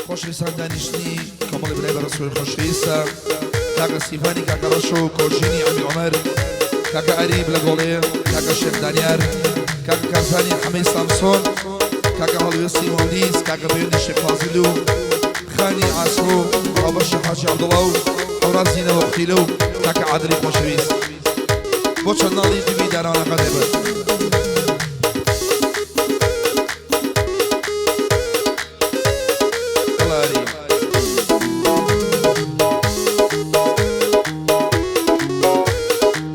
خۆشەویستان دانیشتنی کۆمەڵی برای بەڕێز خۆشەویستە کاکە سیڤانی کاکە ڕەشۆ و کۆژینی عەمی عومەر کاکە ئەریب لە گۆڵێ کاکە شێخ دانیار کاکە کارزانی حەمەی سامسۆن کاکە هەڵوێستی مۆندیس کاکە بەیۆنی شێخ فازیل و خانی ئاسۆ هاوبەشی حاجی عەبدوڵا و هەورازی نەوە قوتیلە و کاکە عادلی خۆشەویست بۆ چەند ناڵی دووی دارانەکە دەبن.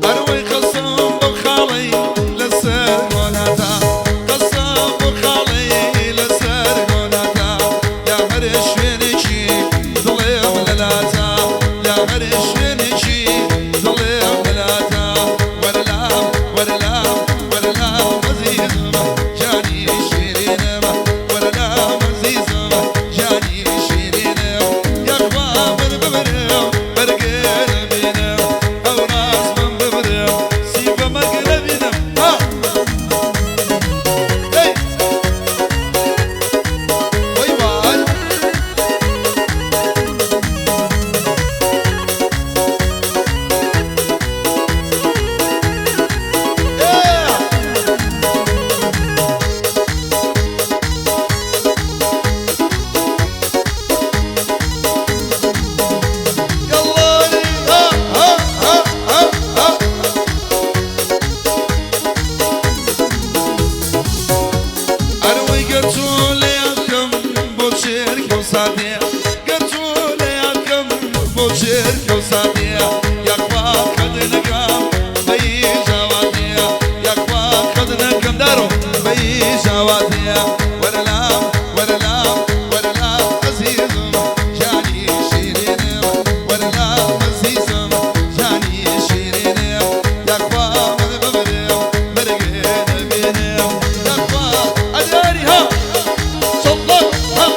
ئەروەی قەسەم بەو خاڵەی لەسەر گۆلاتا، قەسەم بەو خاڵەی لەسەر گۆلاتا، لە هەر شوێنێکی دڵێم لەلاتا، لە هەر شوێنێکی دڵێم لەلاتا، وەرە لام، وەرە لام، وەرە لام ئەزیزم، جانی شیرینم، وەرە لام ئەزیزم، جانی شیرینم، یاخوا من بمرم بەرگێ نەبینم، ئەو ڕاز من بمرم سیڤە مەرگ نەبینم. ها ئەی وەی وای. ئێ یەڵڵا ها ها ها ها ها. ئەروەی گەرچۆ لە یادکەم بۆ چێرکە و ساتێ، گەرچۆ لە یادکەم بۆ چێرکە و ساتێ، یاخوا قەد نەکەم بەی ژاواتێ، یاخوا قەد نەکەم دارۆ بەی ژاواتێ، وەرە لام، وەرە لام، وەرە لام ئەزیزم، جانی شیرینم، وەرە لام ئەزیزم، جانی شیرینم، یاخوا من بمرم مەرگێ نەبینم، یاخوا ئەداری ها چڵڵک ها.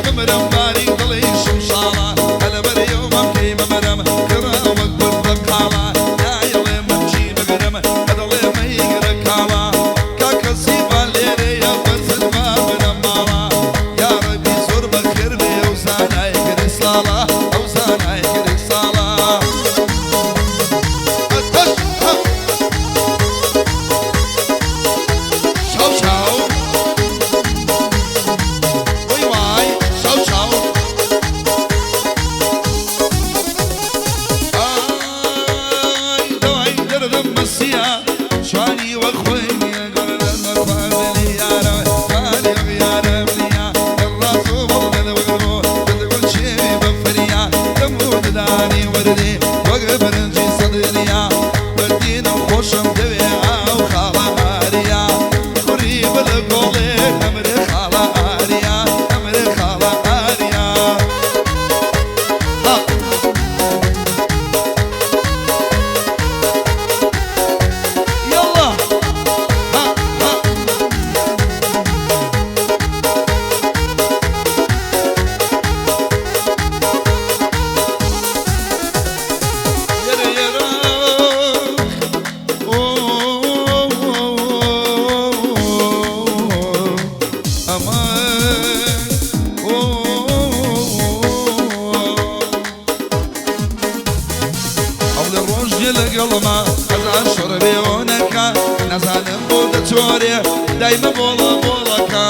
بمرم باری دڵی شمشاڵە هەلەبەر یومەم کەی بمرم کڕا وەک پرتەقاڵە نایڵێ من چی بگرم ئەدڵێ مەیگرە کاڵا کاکە سیڤان لێرەیە بەرزت با بنەماڵە یاڕەبی زۆر بەخێر بێ ئەو زانای کریساڵە ئەو زانای کریساڵە ئەتەش چاو چاو وای وای چاو چاو ئای دەوای دەردم بەسیە جوانی وەک خۆی نییە خۆشم دەوێ ئاو خاڵە ئاریا کوڕی بلە گۆڵێ ئەمرێ خاڵە ئاریا ئەمرێ خاڵە ئاریا ها يلا ها ها يرا يرا أوه أمان أوه ئەو لە ڕۆژێ لەگەڵما هەزار شەڕ بێۆنەکە نازانم بۆ دەچۆرێ دایمە بۆڵە بۆڵەکە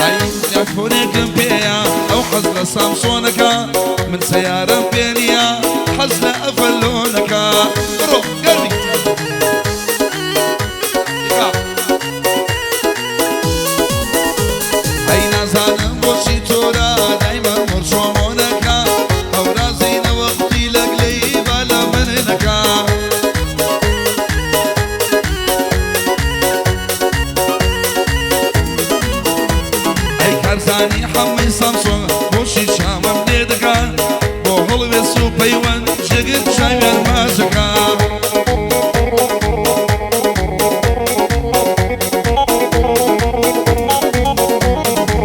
ئای ئایفۆنێکم پێیە ئەو حەز لە سامسۆنەکە من سەیارەم پێ نییە حەز لە ئەفەلۆنەکە بڕۆ گەرمی یەکا. ئەی نازانم بۆچی تۆرا دایمە مڕچۆمۆنەکە هەورازینە وەختی لەگلەی با لە من نەکا ئەی کارزانی حەمەی سامسۆنگ بۆچی چاوم لێ دەکا بۆ هەڵوێس و پەیوەند جێگر چاویان ماچەکە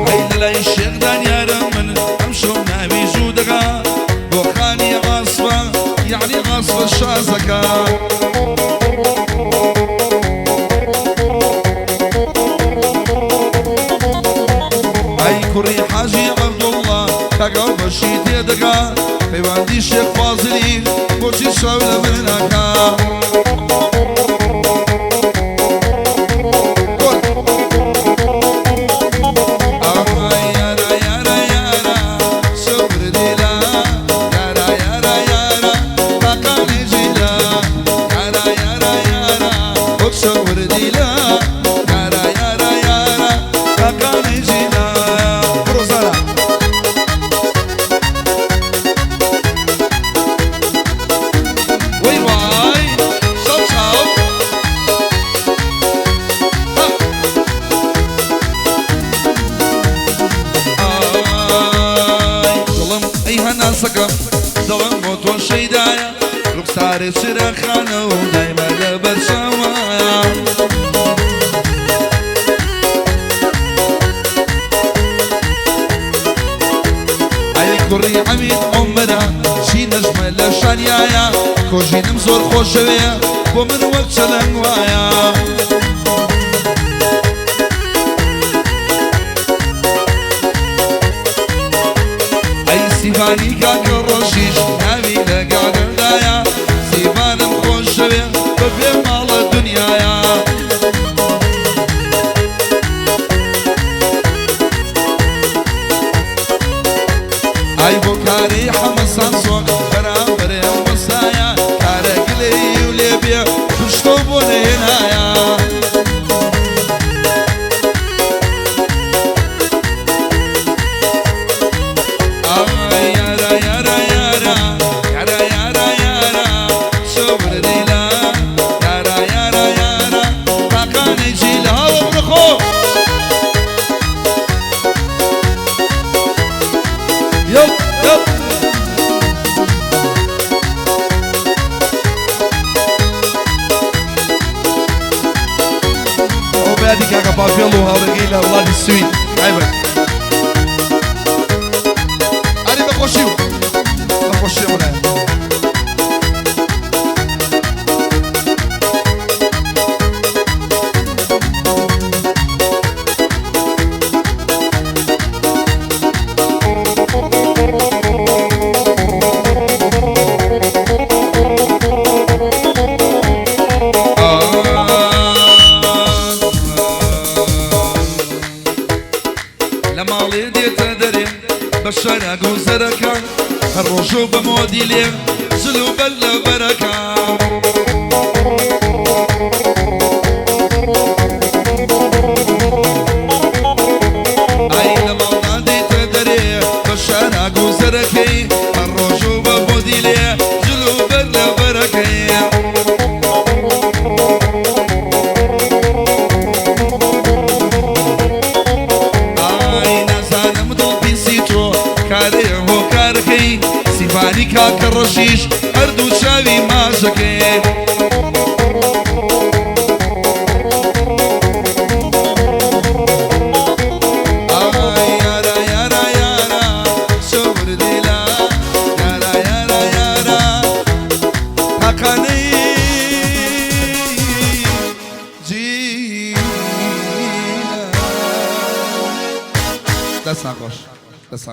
ئەی لەلای شێخ دانیارم من ئەمشەو ناوی ژوو دەکا بۆ خانی عاسفە یەعنی عاسفە شازەکە ئەی کوڕی حاجی عەبدوڵڵا کاکە بەشی تێدەکا پەیوەندی شێخ فازلی بۆچی چاو لە من ناکا ئاهای یارا یارا یارا سەبر دیلا یارا یارا یارا تاقانی جیلا یارا یارا یارا وەک سەبر دیلا یارا یارا یارا تاقانی جیلا بڕۆ زارا وای وای چاو چاو ها. ئای دڵم ئەی هەناسەکەم دڵم بۆ تۆ شەیدایە ڕوخسارێ چراخانە و دایمە لەبەر چاوایە ئەی کوڕی عەمید عومەرە چی نەژمە لە شانیایە کۆژینم زۆر خۆشەوێ بۆ من وەک چەلەنگ وایە ئەی سیڤانی کاکە ڕۆژیش ناوی لە گادەردایە سیڤانم خۆشەوێ بەبێ ماڵە دنیایە ئای بۆ کاری حەمە سامسۆنگ بەرامبەرێم وەسایە کارە گلەی و لێ بێ یادی کاکە پافێڵ و هاوڕێگەی لە وڵاتی سوید تایبەت. ئەرێ بەخۆشی و بەخۆشی وڵایە. لە ماڵێ دێتە دەرێ بە شارا گوزەرەکە هەر ڕۆژە بە مۆدیلێ جل و بەر لە بەرەکە. ئای لە ماڵدا دێتە دەرێ بە شارا گوزەرەکەی هەر ڕۆژە بە مۆدیلێ جل و بەر لە بەرەکەی. ئای نازانم دڵ پیسی تۆ کارێ هۆکارەکەی سیفانی کاکە ڕەشیش هەردوو چاوی ماژەکەی. ئای یارا یارا یارا شەور دیلا یارا یارا یارا تاقانەی جیلا. دەستان خۆش دەستان.